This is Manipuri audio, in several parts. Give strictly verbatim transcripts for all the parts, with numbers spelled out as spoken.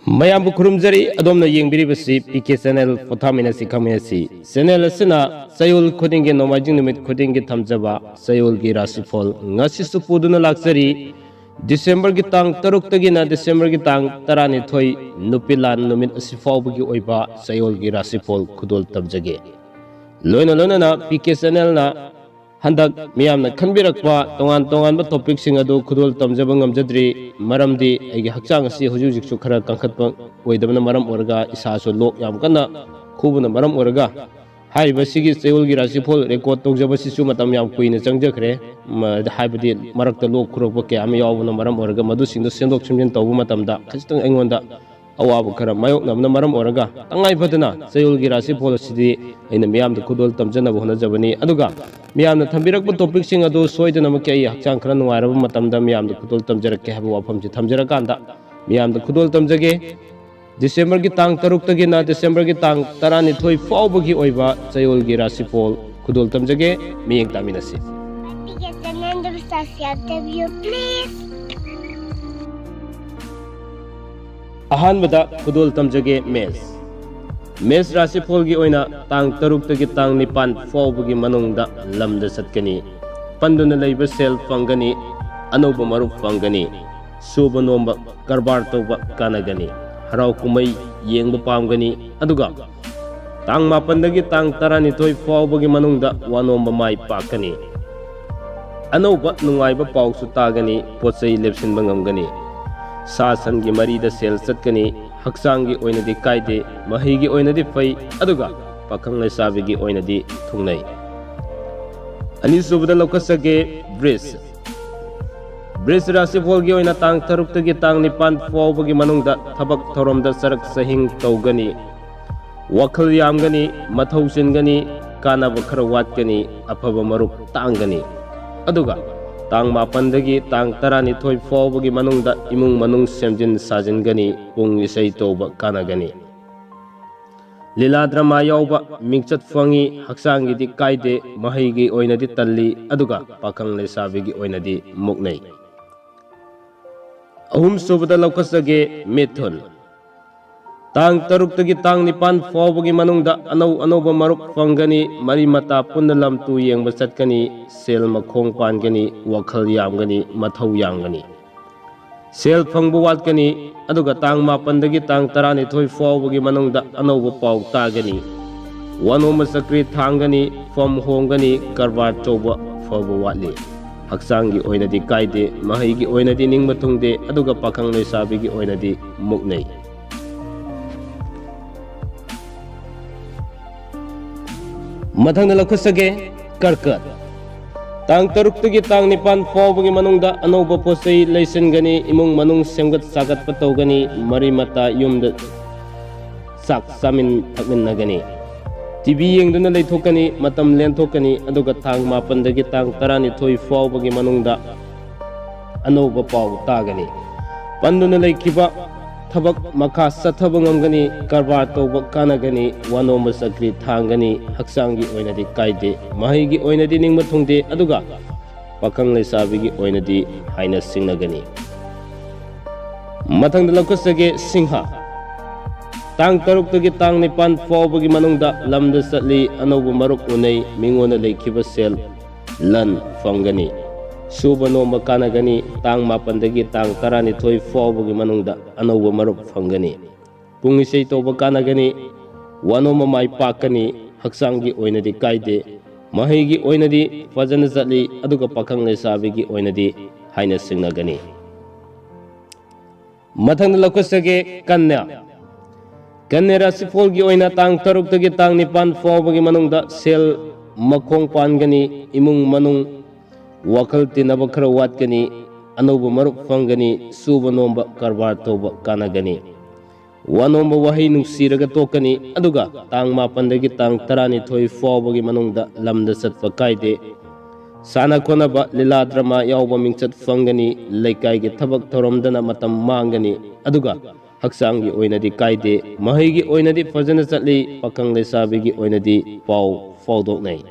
ꯃꯌꯥꯝꯕꯨ ꯈꯨꯔꯨꯝꯖꯔꯤ꯫ ꯑꯗꯣꯝꯅ ꯌꯦꯡꯕꯤꯔꯤꯕꯁꯤ ꯄꯤ ꯀꯦ ꯆꯦꯅꯦꯜ꯫ ꯄꯣꯊꯥꯃꯤꯟꯅꯁꯤ, ꯈꯪꯃꯤꯟꯅꯁꯤ꯫ ꯆꯦꯅꯦꯜ ꯑꯁꯤꯅ ꯆꯌꯣꯜ ꯈꯨꯗꯤꯡꯒꯤ, ꯅꯣꯡꯃꯥꯏꯖꯤꯡ ꯅꯨꯃꯤꯠ ꯈꯨꯗꯤꯡꯒꯤ ꯊꯝꯖꯕ ꯆꯌꯣꯜꯒꯤ ꯔꯥꯁꯤꯐꯣꯜ꯫ ꯉꯁꯤꯁꯨ ꯄꯨꯗꯨꯅ ꯂꯥꯛꯆꯔꯤ꯫ ꯗꯤꯁꯦꯝꯕꯔꯒꯤ ꯇꯥꯡ ꯇꯔꯨꯛꯇꯒꯤꯅ ꯗꯤꯁꯦꯝꯕꯔꯒꯤ ꯇꯥꯡ ꯇꯔꯥꯅꯤꯊꯣꯏ, ꯅꯨꯄꯤꯂꯥꯟ ꯅꯨꯃꯤꯠ ꯑꯁꯤ ꯐꯥꯎꯕꯒꯤ ꯑꯣꯏꯕ ꯆꯌꯣꯜꯒꯤ ꯔꯥꯁꯤꯐꯣꯜ ꯈꯨꯗꯣꯜ ꯇꯝꯖꯒꯦ꯫ ꯂꯣꯏꯅ ꯂꯣꯏꯅꯅ ꯄꯤ ꯀꯦ ꯆꯦꯅꯦꯜꯅ ꯍꯟꯗꯛ ꯃꯤꯌꯥꯝꯅ ꯈꯟꯕꯤꯔꯛꯄ ꯇꯣꯉꯥꯟ ꯇꯣꯉꯥꯟꯕ ꯇꯣꯄꯤꯛꯁꯤꯡ ꯑꯗꯨ ꯈꯨꯗꯣꯜ ꯇꯝꯖꯕ ꯉꯝꯖꯗ꯭ꯔꯤ꯫ ꯃꯔꯝꯗꯤ ꯑꯩꯒꯤ ꯍꯛꯆꯥꯡ ꯑꯁꯤ ꯍꯧꯖꯤꯛ ꯍꯧꯖꯤꯛꯁꯨ ꯈꯔ ꯀꯟꯈꯠꯄ ꯑꯣꯏꯗꯕꯅ ꯃꯔꯝ ꯑꯣꯏꯔꯒ, ꯏꯁꯥꯁꯨ ꯂꯣꯛ ꯌꯥꯝ ꯀꯟꯅ ꯈꯨꯕꯅ ꯃꯔꯝ ꯑꯣꯏꯔꯒ, ꯍꯥꯏꯔꯤꯕ ꯁꯤꯒꯤ ꯆꯌꯣꯜꯒꯤ ꯔꯥꯁꯤꯐꯣꯜ ꯔꯦꯀꯣꯔꯠ ꯇꯧꯖꯕꯁꯤꯁꯨ ꯃꯇꯝ ꯌꯥꯝ ꯀꯨꯏꯅ ꯆꯪꯖꯈ꯭ꯔꯦ꯫ ꯃ-, ꯍꯥꯏꯕꯗꯤ ꯃꯔꯛꯇ ꯂꯣꯛ ꯈꯨꯔꯛꯄ ꯀꯌꯥ ꯑꯃ ꯌꯥꯎꯕꯅ ꯃꯔꯝ ꯑꯣꯏꯔꯒ, ꯃꯗꯨꯁꯤꯡꯗꯣ ꯁꯦꯝꯗꯣꯛ ꯁꯦꯝꯖꯤꯟ ꯇꯧꯕ ꯃꯇꯝꯗ ꯈꯖꯤꯛꯇꯪ ꯑꯩꯉꯣꯟꯗ ꯑꯋꯥꯕ ꯈꯔ ꯃꯥꯌꯣꯛꯅꯕꯅ ꯃꯔꯝ ꯑꯣꯏꯔꯒ, ꯇꯉꯥꯏ ꯐꯗꯅ ꯆꯌꯣꯜꯒꯤ ꯔꯥꯁꯤꯐꯣꯜ ꯑꯁꯤꯗꯤ ꯑꯩꯅ ꯃꯤꯌꯥꯝꯗ ꯈꯨꯗꯣꯜ ꯇꯝꯖꯅꯕ ꯍꯣꯠꯅꯖꯕꯅꯤ꯫ ꯑꯗꯨꯒ ꯃꯤꯌꯥꯝꯅ ꯊꯝꯕꯤꯔꯛꯄ ꯇꯣꯄꯤꯛꯁꯤꯡ ꯑꯗꯨ ꯁꯣꯏꯗꯅꯃꯛꯀꯤ ꯑꯩ ꯍꯛꯆꯥꯡ ꯈꯔ ꯅꯨꯡꯉꯥꯏꯔꯕ ꯃꯇꯝꯗ ꯃꯤꯌꯥꯝꯗ ꯈꯨꯗꯣꯜ ꯇꯝꯖꯔꯛꯀꯦ ꯍꯥꯏꯕ ꯋꯥꯐꯝꯁꯤ ꯊꯝꯖꯔꯀꯥꯟꯗ, ꯃꯤꯌꯥꯝꯗ ꯈꯨꯗꯣꯜ ꯇꯝꯖꯒꯦ꯫ ꯗꯤꯁꯦꯝꯕꯔꯒꯤ ꯇꯥꯡ ꯇꯔꯨꯛꯇꯒꯤꯅ ꯗꯤꯁꯦꯝꯕꯔꯒꯤ ꯇꯥꯡ ꯇꯔꯥꯅꯤꯊꯣꯏ ꯐꯥꯎꯕꯒꯤ ꯑꯣꯏꯕ ꯆꯌꯣꯜꯒꯤ ꯔꯥꯁꯤꯐꯣꯜ ꯈꯨꯗꯣꯜ ꯇꯝꯖꯒꯦ꯫ ꯃꯤꯠꯌꯦꯡ ꯇꯥꯃꯤꯟꯅꯁꯤ꯫ ꯑꯍꯥꯟꯕꯗ ꯈꯨꯗꯣꯜ ꯇꯝꯖꯒꯦ ꯃꯦꯁ꯫ ꯃꯦꯁ ꯔꯥꯁꯤꯐꯣꯜꯒꯤ ꯑꯣꯏꯅ ꯇꯥꯡ ꯇꯔꯨꯛꯇꯒꯤ ꯇꯥꯡ ꯅꯤꯄꯥꯟ ꯐꯥꯎꯕꯒꯤ ꯃꯅꯨꯡꯗ ꯂꯝꯗ ꯆꯠꯀꯅꯤ꯫ ꯄꯟꯗꯨꯅ ꯂꯩꯕ ꯁꯦꯜ ꯐꯪꯒꯅꯤ, ꯑꯅꯧꯕ ꯃꯔꯨꯞ ꯐꯪꯒꯅꯤ, ꯁꯨꯕ ꯅꯣꯝꯕ ꯀꯔꯕꯥꯔ ꯇꯧꯕ ꯀꯥꯟꯅꯒꯅꯤ, ꯍꯔꯥꯎ ꯀꯨꯝꯍꯩ ꯌꯦꯡꯕ ꯄꯥꯝꯒꯅꯤ꯫ ꯑꯗꯨꯒ ꯇꯥꯡ ꯃꯥꯄꯟꯗꯒꯤ ꯇꯥꯡ ꯇꯔꯥꯅꯤꯊꯣꯏ ꯐꯥꯎꯕꯒꯤ ꯃꯅꯨꯡꯗ ꯋꯥꯅꯣꯝꯕ ꯃꯥꯏ ꯄꯥꯛꯀꯅꯤ꯫ ꯑꯅꯧꯕ ꯅꯨꯡꯉꯥꯏꯕ ꯄꯥꯎꯁꯨ ꯇꯥꯒꯅꯤ, ꯄꯣꯠ ꯆꯩ ꯂꯦꯞꯁꯤꯟꯕ ꯉꯝꯒꯅꯤ꯫ ꯁꯥ ꯁꯟꯒꯤ ꯃꯔꯤꯗ ꯁꯦꯜ ꯆꯠꯀꯅꯤ, ꯍꯛꯆꯥꯡꯒꯤ ꯑꯣꯏꯅꯗꯤ ꯀꯥꯏꯗꯦ, ꯃꯍꯩꯒꯤ ꯑꯣꯏꯅꯗꯤ ꯐꯩ, ꯑꯗꯨꯒ ꯄꯥꯈꯪ ꯂꯩꯁꯥꯕꯤꯒꯤ ꯑꯣꯏꯅꯗꯤ ꯊꯨꯡꯅꯩ꯫ ꯑꯅꯤꯁꯨꯕꯗ ꯂꯧꯈꯠꯆꯒꯦ ꯕ꯭ꯔꯤꯖ꯫ ꯕ꯭ꯔꯤꯖ ꯔꯥꯁꯤꯐꯣꯜꯒꯤ ꯑꯣꯏꯅ ꯇꯥꯡ ꯇꯔꯨꯛꯇꯒꯤ ꯇꯥꯡ ꯅꯤꯄꯥꯟ ꯐꯥꯎꯕꯒꯤ ꯃꯅꯨꯡꯗ ꯊꯕꯛ ꯊꯧꯔꯝꯗ ꯆꯔꯛ ꯆꯍꯤꯡ ꯇꯧꯒꯅꯤ꯫ ꯋꯥꯈꯜ ꯌꯥꯝꯒꯅꯤ, ꯃꯊꯧ ꯆꯤꯟꯒꯅꯤ, ꯀꯥꯟꯅꯕ ꯈꯔ ꯋꯥꯠꯀꯅꯤ, ꯑꯐꯕ ꯃꯔꯨꯞ ꯇꯥꯡꯒꯅꯤ꯫ ꯑꯗꯨꯒ ꯇꯥꯡ ꯃꯥꯄꯟꯗꯒꯤ ꯇꯥꯡ ꯇꯔꯥꯅꯤꯊꯣꯏ ꯐꯥꯎꯕꯒꯤ ꯃꯅꯨꯡꯗ ꯏꯃꯨꯡ ꯃꯅꯨꯡ ꯁꯦꯝꯖꯤꯟ ꯁꯥꯖꯤꯟꯒꯅꯤ, ꯄꯨꯡ ꯏꯁꯩ ꯇꯧꯕ ꯀꯥꯟꯅꯒꯅꯤ꯫ ꯂꯤꯂꯥ ꯗ꯭ꯔꯃꯥ ꯌꯥꯎꯕ ꯃꯤꯡꯆꯠ ꯐꯪꯏ, ꯍꯛꯆꯥꯡꯒꯤꯗꯤ ꯀꯥꯏꯗꯦ, ꯃꯍꯩꯒꯤ ꯑꯣꯏꯅꯗꯤ ꯇꯜꯂꯤ, ꯑꯗꯨꯒ ꯄꯥꯈꯪ ꯂꯩꯁꯥꯕꯤꯒꯤ ꯑꯣꯏꯅꯗꯤ ꯃꯨꯛꯅꯩ꯫ ꯑꯍꯨꯝꯁꯨꯕꯗ ꯂꯧꯈꯠꯆꯒꯦ ꯃꯤꯊꯨꯟ꯫ ꯇꯥꯡ ꯇꯔꯨꯛꯇꯒꯤ ꯇꯥꯡ ꯅꯤꯄꯥꯟ ꯐꯥꯎꯕꯒꯤ ꯃꯅꯨꯡꯗ ꯑꯅꯧ ꯑꯅꯧꯕ ꯃꯔꯨꯞ ꯐꯪꯒꯅꯤ, ꯃꯔꯤ ꯃꯇꯥ ꯄꯨꯟꯅ ꯂꯝ ꯇꯨ ꯌꯦꯡꯕ ꯆꯠꯀꯅꯤ, ꯁꯦꯜ ꯃꯈꯣꯡ ꯄꯥꯟꯒꯅꯤ, ꯋꯥꯈꯜ ꯌꯥꯝꯒꯅꯤ, ꯃꯊꯧ ꯌꯥꯝꯒꯅꯤ꯫ ꯁꯦꯜ ꯐꯪꯕ ꯋꯥꯠꯀꯅꯤ, ꯑꯗꯨꯒ ꯇꯥꯡ ꯃꯥꯄꯟꯗꯒꯤ ꯇꯥꯡ ꯇꯔꯥꯅꯤꯊꯣꯏ ꯐꯥꯎꯕꯒꯤ ꯃꯅꯨꯡꯗ ꯑꯅꯧꯕ ꯄꯥꯎ ꯇꯥꯒꯅꯤ꯫ ꯋꯥꯅꯣꯝꯕ ꯆꯀ꯭ꯔꯤ ꯊꯥꯡꯒꯅꯤ, ꯐꯝ ꯍꯣꯡꯒꯅꯤ, ꯀꯔꯕꯥꯔ ꯇꯧꯕ ꯐꯕ ꯋꯥꯠꯂꯤ꯫ ꯍꯛꯆꯥꯡꯒꯤ ꯑꯣꯏꯅꯗꯤ ꯀꯥꯏꯗꯦ, ꯃꯍꯩꯒꯤ ꯑꯣꯏꯅꯗꯤ ꯅꯤꯡꯕ ꯊꯨꯡꯗꯦ, ꯑꯗꯨꯒ ꯄꯥꯈꯪ ꯂꯩꯁꯥꯕꯤꯒꯤ ꯑꯣꯏꯅꯗꯤ ꯃꯨꯛꯅꯩ꯫ ꯃꯊꯪꯗ ꯂꯧꯈꯠꯆꯒꯦ, ꯀꯔꯀꯠ꯫ ꯇꯥꯡ ꯇꯔꯨꯛꯇꯒꯤ ꯇꯥꯡ ꯅꯤꯄꯥꯟ ꯐꯥꯎꯕꯒꯤ ꯃꯅꯨꯡꯗ ꯑꯅꯧꯕ ꯄꯣꯠ ꯆꯩ ꯂꯩꯁꯤꯟꯒꯅꯤ, ꯏꯃꯨꯡ ꯃꯅꯨꯡ ꯁꯦꯝꯒꯠ ꯁꯥꯒꯠꯄ ꯇꯧꯒꯅꯤ, ꯃꯔꯤ ꯃꯇꯥ ꯌꯨꯝꯗ ꯆꯥꯛ ꯆꯥꯃꯤꯟ ꯊꯛꯃꯤꯟꯅꯒꯅꯤ꯫ ꯇꯤ ꯚꯤ ꯌꯦꯡꯗꯨꯅ ꯂꯩꯊꯣꯛꯀꯅꯤ, ꯃꯇꯝ ꯂꯦꯟꯊꯣꯛꯀꯅꯤ, ꯑꯗꯨꯒ ꯇꯥꯡ ꯃꯥꯄꯟꯗꯒꯤ ꯇꯥꯡ ꯇꯔꯥꯅꯤꯊꯣꯏ ꯐꯥꯎꯕꯒꯤ ꯃꯅꯨꯡꯗ ꯑꯅꯧꯕ ꯄꯥꯎ ꯇꯥꯒꯅꯤ꯫ ꯄꯟꯗꯨꯅ ꯂꯩꯈꯤꯕ ꯊꯕꯛ ꯃꯈꯥ ꯆꯠꯊꯕ ꯉꯝꯒꯅꯤ, ꯀꯔꯕꯥꯔ ꯇꯧꯕ ꯀꯥꯟꯅꯒꯅꯤ, ꯋꯥꯅꯣꯝꯕ ꯆꯀ꯭ꯔꯤ ꯊꯥꯡꯒꯅꯤ, ꯍꯛꯆꯥꯡꯒꯤ ꯑꯣꯏꯅꯗꯤ ꯀꯥꯏꯗꯦ, ꯃꯍꯩꯒꯤ ꯑꯣꯏꯅꯗꯤ ꯅꯤꯡꯕ ꯊꯨꯡꯗꯦ, ꯑꯗꯨꯒ ꯄꯥꯈꯪ ꯂꯩꯁꯥꯕꯤꯒꯤ ꯑꯣꯏꯅꯗꯤ ꯍꯥꯏꯅ ꯁꯤꯡꯅꯒꯅꯤ꯫ ꯃꯊꯪꯗ ꯂꯧꯈꯠꯆꯒꯦ, ꯁꯤꯡꯍ꯫ ꯇꯥꯡ ꯇꯔꯨꯛꯇꯒꯤ ꯇꯥꯡ ꯅꯤꯄꯥꯟ ꯐꯥꯎꯕꯒꯤ ꯃꯅꯨꯡꯗ ꯂꯝꯗ ꯆꯠꯂꯤ, ꯑꯅꯧꯕ ꯃꯔꯨꯞ ꯎꯅꯩ, ꯃꯤꯉꯣꯟꯗ ꯂꯩꯈꯤꯕ ꯁꯦꯜ ꯂꯟ ꯐꯪꯒꯅꯤ꯫ ꯁꯨꯕ ꯅꯣꯝꯕ ꯀꯥꯟꯅꯒꯅꯤ, ꯇꯥꯡ ꯃꯥꯄꯟꯗꯒꯤ ꯇꯥꯡ ꯇꯔꯥꯅꯤꯊꯣꯏ ꯐꯥꯎꯕꯒꯤ ꯃꯅꯨꯡꯗ ꯑꯅꯧꯕ ꯃꯔꯨꯞ ꯐꯪꯒꯅꯤ꯫ ꯄꯨꯡ ꯏꯁꯩ ꯇꯧꯕ ꯀꯥꯟꯅꯒꯅꯤ, ꯋꯥꯅꯣꯝꯕ ꯃꯥꯏ ꯄꯥꯛꯀꯅꯤ, ꯍꯛꯆꯥꯡꯒꯤ ꯑꯣꯏꯅꯗꯤ ꯀꯥꯏꯗꯦ, ꯃꯍꯩꯒꯤ ꯑꯣꯏꯅꯗꯤ ꯐꯖꯅ ꯆꯠꯂꯤ, ꯑꯗꯨꯒ ꯄꯥꯈꯪ ꯂꯩꯁꯥꯕꯤꯒꯤ ꯑꯣꯏꯅꯗꯤ ꯍꯥꯏꯅ ꯁꯤꯡꯅꯒꯅꯤ꯫ ꯃꯊꯪꯗ ꯂꯧꯈꯠꯆꯒꯦ, ꯀꯟꯌꯥ꯫ ꯀꯟꯌꯥ ꯔꯥꯁꯤꯐꯣꯜꯒꯤ ꯑꯣꯏꯅ ꯇꯥꯡ ꯇꯔꯨꯛꯇꯒꯤ ꯇꯥꯡ ꯅꯤꯄꯥꯟ ꯐꯥꯎꯕꯒꯤ ꯃꯅꯨꯡꯗ ꯁꯦꯜ ꯃꯈꯣꯡ ꯄꯥꯟꯒꯅꯤ, ꯏꯃꯨꯡ ꯃꯅꯨꯡ ꯋꯥꯈꯜ ꯇꯤꯟꯅꯕ ꯈꯔ ꯋꯥꯠꯀꯅꯤ, ꯑꯅꯧꯕ ꯃꯔꯨꯞ ꯐꯪꯒꯅꯤ, ꯁꯨꯕ ꯅꯣꯝꯕ ꯀꯔꯕꯥꯔ ꯇꯧꯕ ꯀꯥꯟꯅꯒꯅꯤ꯫ ꯋꯥꯅꯣꯝꯕ ꯋꯥꯍꯩ ꯅꯨꯡꯁꯤꯔꯒ ꯇꯣꯛꯀꯅꯤ, ꯑꯗꯨꯒ ꯇꯥꯡ ꯃꯥꯄꯟꯗꯒꯤ ꯇꯥꯡ ꯇꯔꯥꯅꯤꯊꯣꯏ ꯐꯥꯎꯕꯒꯤ ꯃꯅꯨꯡꯗ ꯂꯝꯗ ꯆꯠꯄ ꯀꯥꯏꯗꯦ꯫ ꯁꯥꯟꯅ ꯈꯣꯠꯅꯕ, ꯂꯤꯂꯥ ꯗ꯭ꯔꯃꯥ ꯌꯥꯎꯕ ꯃꯤꯡꯆꯠ ꯐꯪꯒꯅꯤ, ꯂꯩꯀꯥꯏꯒꯤ ꯊꯕꯛ ꯊꯧꯔꯝꯗꯅ ꯃꯇꯝ ꯃꯥꯡꯒꯅꯤ, ꯑꯗꯨꯒ ꯍꯛꯆꯥꯡꯒꯤ ꯑꯣꯏꯅꯗꯤ ꯀꯥꯏꯗꯦ, ꯃꯍꯩꯒꯤ ꯑꯣꯏꯅꯗꯤ ꯐꯖꯅ ꯆꯠꯂꯤ, ꯄꯥꯈꯪ ꯂꯩꯁꯥꯕꯤꯒꯤ ꯑꯣꯏꯅꯗꯤ ꯄꯥꯎ ꯐꯥꯎꯗꯣꯛꯅꯩ꯫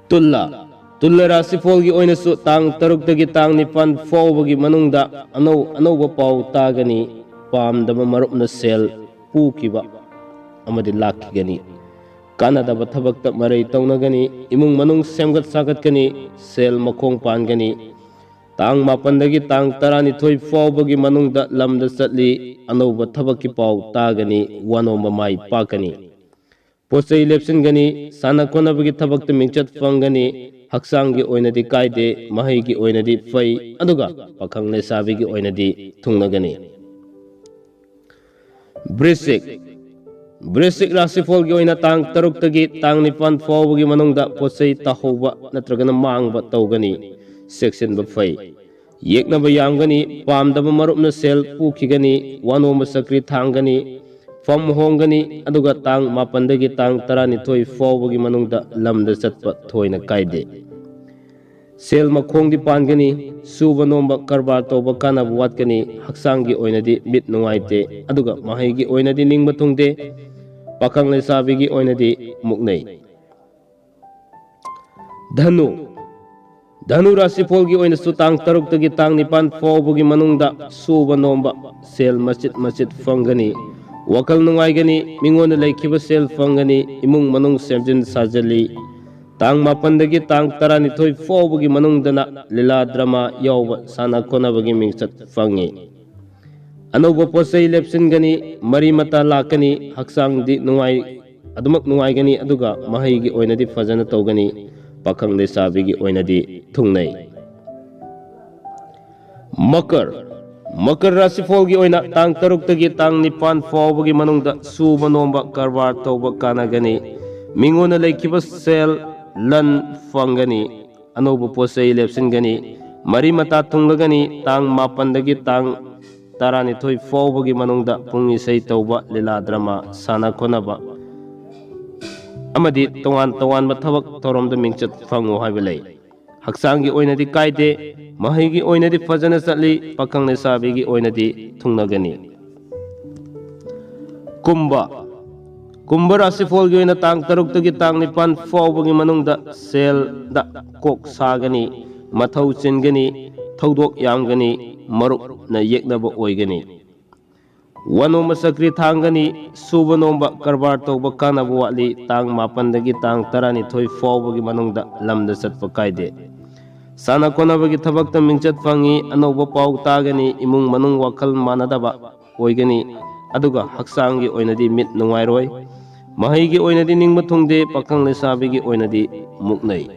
ꯇꯨꯂꯥ꯫ ꯇꯨꯂꯥ ꯔꯥꯁꯤꯐꯣꯜꯒꯤ ꯑꯣꯏꯅꯁꯨ ꯇꯥꯡ ꯇꯔꯨꯛꯇꯒꯤ ꯇꯥꯡ ꯅꯤꯄꯥꯟ ꯐꯥꯎꯕꯒꯤ ꯃꯅꯨꯡꯗ ꯑꯅꯧ ꯑꯅꯧꯕ ꯄꯥꯎ ꯇꯥꯒꯅꯤ꯫ ꯄꯥꯝꯗꯕ ꯃꯔꯨꯞꯅ ꯁꯦꯜ ꯄꯨꯈꯤꯕ ꯑꯃꯗꯤ ꯂꯥꯛꯈꯤꯒꯅꯤ꯫ ꯀꯥꯟꯅꯗꯕ ꯊꯕꯛꯇ ꯃꯔꯩ ꯇꯧꯅꯒꯅꯤ꯫ ꯏꯃꯨꯡ ꯃꯅꯨꯡ ꯁꯦꯝꯒꯠ ꯁꯥꯒꯠꯀꯅꯤ꯫ ꯁꯦꯜ ꯃꯈꯣꯡ ꯄꯥꯟꯒꯅꯤ꯫ ꯇꯥꯡ ꯃꯥꯄꯟꯗꯒꯤ ꯇꯥꯡ ꯇꯔꯥꯅꯤꯊꯣꯏ ꯐꯥꯎꯕꯒꯤ ꯃꯅꯨꯡꯗ ꯂꯝꯗ ꯆꯠꯂꯤ꯫ ꯑꯅꯧꯕ ꯊꯕꯛꯀꯤ ꯄꯥꯎ ꯇꯥꯒꯅꯤ꯫ ꯋꯥꯅꯣꯝꯕ ꯃꯥꯏ ꯄꯥꯛꯀꯅꯤ꯫ ꯄꯣꯠ ꯆꯩ ꯂꯦꯞꯁꯤꯟꯒꯅꯤ꯫ ꯁꯥꯟꯅ ꯈꯣꯠꯅꯕꯒꯤ ꯊꯕꯛꯇ ꯃꯤꯡꯆꯠ ꯐꯪꯒꯅꯤ꯫ ꯍꯛꯆꯥꯡꯒꯤ ꯑꯣꯏꯅꯗꯤ ꯀꯥꯏꯗꯦ꯫ ꯃꯍꯩꯒꯤ ꯑꯣꯏꯅꯗꯤ ꯐꯩ꯫ ꯑꯗꯨꯒ ꯄꯥꯈꯪ ꯂꯩꯁꯥꯕꯤꯒꯤ ꯑꯣꯏꯅꯗꯤ ꯊꯨꯡꯅꯒꯅꯤ꯫ ꯕ꯭ꯔꯤꯁꯤꯛ꯫ ꯕ꯭ꯔꯤꯁꯤꯛ ꯔꯥꯁꯤꯐꯣꯜꯒꯤ ꯑꯣꯏꯅ ꯇꯥꯡ ꯇꯔꯨꯛꯇꯒꯤ ꯇꯥꯡ ꯅꯤꯄꯥꯟ ꯐꯥꯎꯕꯒꯤ ꯃꯅꯨꯡꯗ ꯄꯣꯠ ꯆꯩ ꯇꯥꯍꯧꯕ ꯅꯠꯇ꯭ꯔꯒꯅ ꯃꯥꯡꯕ ꯇꯧꯒꯅꯤ꯫ ꯆꯦꯛꯁꯤꯟꯕ ꯐꯩ꯫ ꯌꯦꯛꯅꯕ ꯌꯥꯝꯒꯅꯤ꯫ ꯄꯥꯝꯗꯕ ꯃꯔꯨꯞꯅ ꯁꯦꯜ ꯄꯨꯈꯤꯒꯅꯤ꯫ ꯋꯥꯅꯣꯝꯕ ꯆꯀ꯭ꯔꯤ ꯊꯥꯡꯒꯅꯤ꯫ ꯐꯝ ꯍꯣꯡꯒꯅꯤ꯫ ꯑꯗꯨꯒ ꯇꯥꯡ ꯃꯥꯄꯟꯗꯒꯤ ꯇꯥꯡ ꯇꯔꯥꯅꯤꯊꯣꯏ ꯐꯥꯎꯕꯒꯤ ꯃꯅꯨꯡꯗ ꯂꯝꯗ ꯆꯠꯄ ꯊꯣꯏꯅ ꯀꯥꯏꯗꯦ꯫ ꯁꯦꯜ ꯃꯈꯣꯡꯗꯤ ꯄꯥꯟꯒꯅꯤ꯫ ꯁꯨꯕ ꯅꯣꯝꯕ ꯀꯔꯕꯥꯔ ꯇꯧꯕ ꯀꯥꯟꯅꯕ ꯋꯥꯠꯀꯅꯤ꯫ ꯍꯛꯆꯥꯡꯒꯤ ꯑꯣꯏꯅꯗꯤ ꯃꯤꯠ ꯅꯨꯡꯉꯥꯏꯇꯦ꯫ ꯑꯗꯨꯒ ꯃꯍꯩꯒꯤ ꯑꯣꯏꯅꯗꯤ ꯅꯤꯡꯕ ꯊꯨꯡꯗꯦ꯫ ꯄꯥꯈꯪ ꯂꯩꯁꯥꯕꯤꯒꯤ ꯑꯣꯏꯅꯗꯤ ꯃꯨꯛꯅꯩ꯫ ꯙꯅꯨ꯫ ꯙꯅꯨ ꯔꯥꯁꯤꯐꯣꯜꯒꯤ ꯑꯣꯏꯅꯁꯨ ꯇꯥꯡ ꯇꯔꯨꯛꯇꯒꯤ ꯇꯥꯡ ꯅꯤꯄꯥꯟ ꯐꯥꯎꯕꯒꯤ ꯃꯅꯨꯡꯗ ꯁꯨꯕ ꯅꯣꯝꯕ ꯁꯦꯜ ꯃꯆꯤꯠ ꯃꯆꯤꯠ ꯐꯪꯒꯅꯤ꯫ ꯋꯥꯈꯜ ꯅꯨꯡꯉꯥꯏꯒꯅꯤ꯫ ꯃꯤꯉꯣꯟꯗ ꯂꯩꯈꯤꯕ ꯁꯦꯜ ꯐꯪꯒꯅꯤ꯫ ꯏꯃꯨꯡ ꯃꯅꯨꯡ ꯁꯦꯝꯖꯤꯟ ꯁꯥꯖꯤꯜꯂꯤ꯫ ꯇꯥꯡ ꯃꯥꯄꯟꯗꯒꯤ ꯇꯥꯡ ꯇꯔꯥꯅꯤꯊꯣꯏ ꯐꯥꯎꯕꯒꯤ ꯃꯅꯨꯡꯗꯅ ꯂꯤꯂꯥ ꯗ꯭ꯔꯃꯥ ꯌꯥꯎꯕ ꯁꯥꯟꯅ ꯈꯣꯠꯅꯕꯒꯤ ꯃꯤꯡꯆꯠ ꯐꯪꯉꯤ꯫ ꯑꯅꯧꯕ ꯄꯣꯠ ꯆꯩ ꯂꯦꯞꯁꯤꯟꯒꯅꯤ꯫ ꯃꯔꯤ ꯃꯇꯥ ꯂꯥꯛꯀꯅꯤ꯫ ꯍꯛꯆꯥꯡꯗꯤ ꯅꯨꯡꯉꯥꯏ ꯑꯗꯨꯃꯛ ꯅꯨꯡꯉꯥꯏꯒꯅꯤ꯫ ꯑꯗꯨꯒ ꯃꯍꯩꯒꯤ ꯑꯣꯏꯅꯗꯤ ꯐꯖꯅ ꯇꯧꯒꯅꯤ꯫ ꯄꯥꯈꯪ ꯂꯩꯁꯥꯕꯤꯒꯤ ꯑꯣꯏꯅꯗꯤ ꯊꯨꯡꯅꯩ꯫ ꯃꯀꯔ꯫ ꯃꯀꯔ ꯔꯥꯁꯤꯐꯣꯜꯒꯤ ꯑꯣꯏꯅ ꯇꯥꯡ ꯇꯔꯨꯛꯇꯒꯤ ꯇꯥꯡ ꯅꯤꯄꯥꯟ ꯐꯥꯎꯕꯒꯤ ꯃꯅꯨꯡꯗ ꯁꯨꯕ ꯅꯣꯝꯕ ꯀꯔꯕꯥꯔ ꯇꯧꯕ ꯀꯥꯟꯅꯒꯅꯤ꯫ ꯃꯤꯉꯣꯟꯗ ꯂꯩꯈꯤꯕ ꯁꯦꯜ ꯂꯟ ꯐꯪꯒꯅꯤ꯫ ꯑꯅꯧꯕ ꯄꯣꯠ ꯆꯩ ꯂꯦꯞꯁꯤꯟꯒꯅꯤ꯫ ꯃꯔꯤ ꯃꯇꯥ ꯊꯨꯡꯂꯒꯅꯤ꯫ ꯇꯥꯡ ꯃꯥꯄꯟꯗꯒꯤ ꯇꯥꯡ ꯇꯔꯥꯅꯤꯊꯣꯏ ꯐꯥꯎꯕꯒꯤ ꯃꯅꯨꯡꯗ ꯄꯨꯡ ꯏꯁꯩ ꯇꯧꯕ, ꯂꯤꯂꯥ ꯗ꯭ꯔꯃꯥ ꯁꯥꯟꯅ ꯈꯣꯠꯅꯕ ꯑꯃꯗꯤ ꯇꯣꯉꯥꯟ ꯇꯣꯉꯥꯟꯕ ꯊꯕꯛ ꯊꯧꯔꯝꯗ ꯃꯤꯡꯆꯠ ꯐꯪꯉꯨ ꯍꯥꯏꯕ ꯂꯩ꯫ ꯍꯛꯆꯥꯡꯒꯤ ꯑꯣꯏꯅꯗꯤ ꯀꯥꯏꯗꯦ꯫ ꯃꯍꯩꯒꯤ ꯑꯣꯏꯅꯗꯤ ꯐꯖꯅ ꯆꯠꯂꯤ꯫ ꯄꯥꯈꯪ ꯂꯩꯁꯥꯕꯤꯒꯤ ꯑꯣꯏꯅꯗꯤ ꯊꯨꯡꯅꯒꯅꯤ꯫ ꯀꯨꯝꯚ꯫ ꯀꯨꯝꯚ ꯔꯥꯁꯤꯐꯣꯜꯒꯤ ꯑꯣꯏꯅ ꯇꯥꯡ ꯇꯔꯨꯛꯇꯒꯤ ꯇꯥꯡ ꯅꯤꯄꯥꯟ ꯐꯥꯎꯕꯒꯤ ꯃꯅꯨꯡꯗ ꯁꯦꯜꯗ ꯀꯣꯛ ꯁꯥꯒꯅꯤ꯫ ꯃꯊꯧ ꯆꯤꯟꯒꯅꯤ꯫ ꯊꯧꯗꯣꯛ ꯌꯥꯝꯒꯅꯤ꯫ ꯃꯔꯨꯞꯅ ꯌꯦꯛꯅꯕ ꯑꯣꯏꯒꯅꯤ꯫ ꯋꯥ ꯅꯣꯝꯕ ꯆꯀ꯭ꯔꯤ ꯊꯥꯡꯒꯅꯤ, ꯁꯨꯕ ꯅꯣꯝꯕ ꯀꯔꯕꯥꯔ ꯇꯧꯕ ꯀꯥꯟꯅꯕ ꯋꯥꯠꯂꯤ, ꯇꯥꯡ ꯃꯥꯄꯟꯗꯒꯤ ꯇꯥꯡ ꯇꯔꯥꯅꯤꯊꯣꯏ ꯐꯥꯎꯕꯒꯤ ꯃꯅꯨꯡꯗ ꯂꯝꯗ ꯆꯠꯄ ꯀꯥꯏꯗꯦ꯫ ꯁꯥꯟꯅ ꯈꯣꯠꯅꯕꯒꯤ ꯊꯕꯛꯇ ꯃꯤꯡꯆꯠ ꯐꯪꯉꯤ, ꯑꯅꯧꯕ ꯄꯥꯎ ꯇꯥꯒꯅꯤ, ꯏꯃꯨꯡ ꯃꯅꯨꯡ ꯋꯥꯈꯜ ꯃꯥꯟꯅꯗꯕ ꯑꯣꯏꯒꯅꯤ, ꯑꯗꯨꯒ ꯍꯛꯆꯥꯡꯒꯤ ꯑꯣꯏꯅꯗꯤ ꯃꯤꯠ ꯅꯨꯡꯉꯥꯏꯔꯣꯏ꯫ ꯃꯍꯩꯒꯤ ꯑꯣꯏꯅꯗꯤ ꯅꯤꯡꯕ ꯊꯨꯡꯗꯦ, ꯄꯥꯈꯪ ꯂꯩꯁꯥꯕꯤꯒꯤ ꯑꯣꯏꯅꯗꯤ ꯃꯨꯛꯅꯩ꯫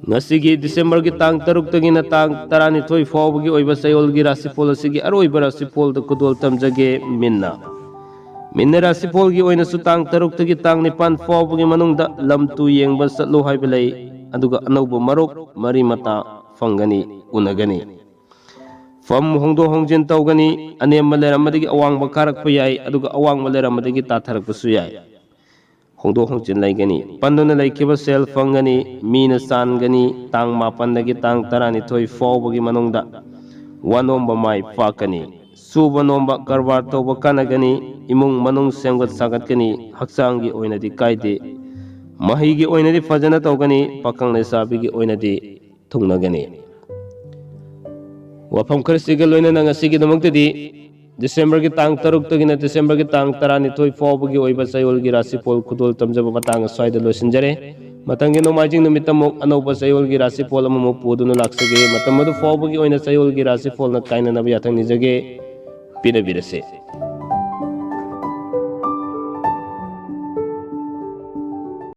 ꯉꯁꯤꯒꯤ ꯗꯤꯁꯦꯝꯕꯔꯒꯤ ꯇꯥꯡ ꯇꯔꯨꯛꯇꯒꯤꯅ ꯇꯥꯡ ꯇꯔꯥꯅꯤꯊꯣꯏ ꯐꯥꯎꯕꯒꯤ ꯑꯣꯏꯕ ꯆꯌꯣꯜꯒꯤ ꯔꯥꯁꯤꯐꯣꯜ ꯑꯁꯤꯒꯤ ꯑꯔꯣꯏꯕ ꯔꯥꯁꯤꯐꯣꯜꯗ ꯈꯨꯗꯣꯜ ꯇꯝꯖꯒꯦ꯫ ꯃꯤꯟꯅ ꯃꯤꯟꯅ ꯔꯥꯁꯤꯐꯣꯜꯒꯤ ꯑꯣꯏꯅꯁꯨ ꯇꯥꯡ ꯇꯔꯨꯛꯇꯒꯤ ꯇꯥꯡ ꯅꯤꯄꯥꯟ ꯐꯥꯎꯕꯒꯤ ꯃꯅꯨꯡꯗ ꯂꯝ ꯇꯨ ꯌꯦꯡꯕ ꯆꯠꯂꯨ ꯍꯥꯏꯕ ꯂꯩ, ꯑꯗꯨꯒ ꯑꯅꯧꯕ ꯃꯔꯨꯞ ꯃꯔꯤ ꯃꯇꯥ ꯐꯪꯒꯅꯤ, ꯎꯅꯒꯅꯤ꯫ ꯐꯝ ꯍꯣꯡꯗꯣꯛ ꯍꯣꯡꯖꯤꯟ ꯇꯧꯒꯅꯤ, ꯑꯅꯦꯝꯕ ꯂꯩꯔꯝꯕꯗꯒꯤ ꯑꯋꯥꯡꯕ ꯀꯥꯔꯛꯄ ꯌꯥꯏ, ꯑꯗꯨꯒ ꯑꯋꯥꯡꯕ ꯂꯩꯔꯝꯕꯗꯒꯤ ꯇꯥꯊꯔꯛꯄꯁꯨ ꯌꯥꯏ꯫ ꯍꯣꯡꯗꯣꯛ ꯍꯣꯡꯖꯤꯟ ꯂꯩꯒꯅꯤ꯫ ꯄꯟꯗꯨꯅ ꯂꯩꯈꯤꯕ ꯁꯦꯜ ꯐꯪꯒꯅꯤ꯫ ꯃꯤꯅ ꯆꯥꯟꯒꯅꯤ꯫ ꯇꯥꯡ ꯃꯥꯄꯟꯗꯒꯤ ꯇꯥꯡ ꯇꯔꯥꯅꯤꯊꯣꯏ ꯐꯥꯎꯕꯒꯤ ꯃꯅꯨꯡꯗ ꯋꯥ ꯅꯣꯝꯕ ꯃꯥꯏ ꯄꯥꯛꯀꯅꯤ꯫ ꯁꯨꯕ ꯅꯣꯝꯕ ꯀꯔꯕꯥꯔ ꯇꯧꯕ ꯀꯥꯟꯅꯒꯅꯤ꯫ ꯏꯃꯨꯡ ꯃꯅꯨꯡ ꯁꯦꯝꯒꯠ ꯁꯥꯒꯠꯀꯅꯤ꯫ ꯍꯛꯆꯥꯡꯒꯤ ꯑꯣꯏꯅꯗꯤ ꯀꯥꯏꯗꯦ꯫ ꯃꯍꯩꯒꯤ ꯑꯣꯏꯅꯗꯤ ꯐꯖꯅ ꯇꯧꯒꯅꯤ꯫ ꯄꯥꯈꯪ ꯂꯩꯁꯥꯕꯤꯒꯤ ꯑꯣꯏꯅꯗꯤ ꯊꯨꯡꯅꯒꯅꯤ꯫ ꯋꯥꯐꯝ ꯈꯔꯁꯤꯒ ꯂꯣꯏꯅꯅ ꯉꯁꯤꯒꯤꯗꯃꯛꯇꯗꯤ ꯗꯤꯁꯦꯝꯕꯔꯒꯤ ꯇꯥꯡ ꯇꯔꯨꯛꯇꯒꯤꯅ ꯗꯤꯁꯦꯝꯕꯔꯒꯤ ꯇꯥꯡ ꯇꯔꯥꯅꯤꯊꯣꯏ ꯐꯥꯎꯕꯒꯤ ꯑꯣꯏꯕ ꯆꯌꯣꯜꯒꯤ ꯔꯥꯁꯤꯐꯣꯜ ꯈꯨꯗꯣꯜ ꯇꯝꯖꯕ ꯃꯇꯥꯡ ꯑꯁ꯭ꯋꯥꯏꯗ ꯂꯣꯏꯁꯤꯟꯖꯔꯦ꯫ ꯃꯊꯪꯒꯤ ꯅꯣꯡꯃꯥꯏꯖꯤꯡ ꯅꯨꯃꯤꯠꯇ ꯑꯃꯨꯛ ꯑꯅꯧꯕ ꯆꯌꯣꯜꯒꯤ ꯔꯥꯁꯤꯐꯣꯜ ꯑꯃꯃꯨꯛ ꯄꯨꯗꯨꯅ ꯂꯥꯛꯆꯒꯦ꯫ ꯃꯇꯝ ꯑꯗꯨ ꯐꯥꯎꯕꯒꯤ ꯑꯣꯏꯅ ꯆꯌꯣꯜꯒꯤ ꯔꯥꯁꯤꯐꯣꯜꯅ ꯀꯥꯏꯅꯅꯕ ꯌꯥꯊꯪ ꯅꯤꯖꯒꯦ꯫ ꯄꯤꯅꯕꯤꯔꯁꯦ꯫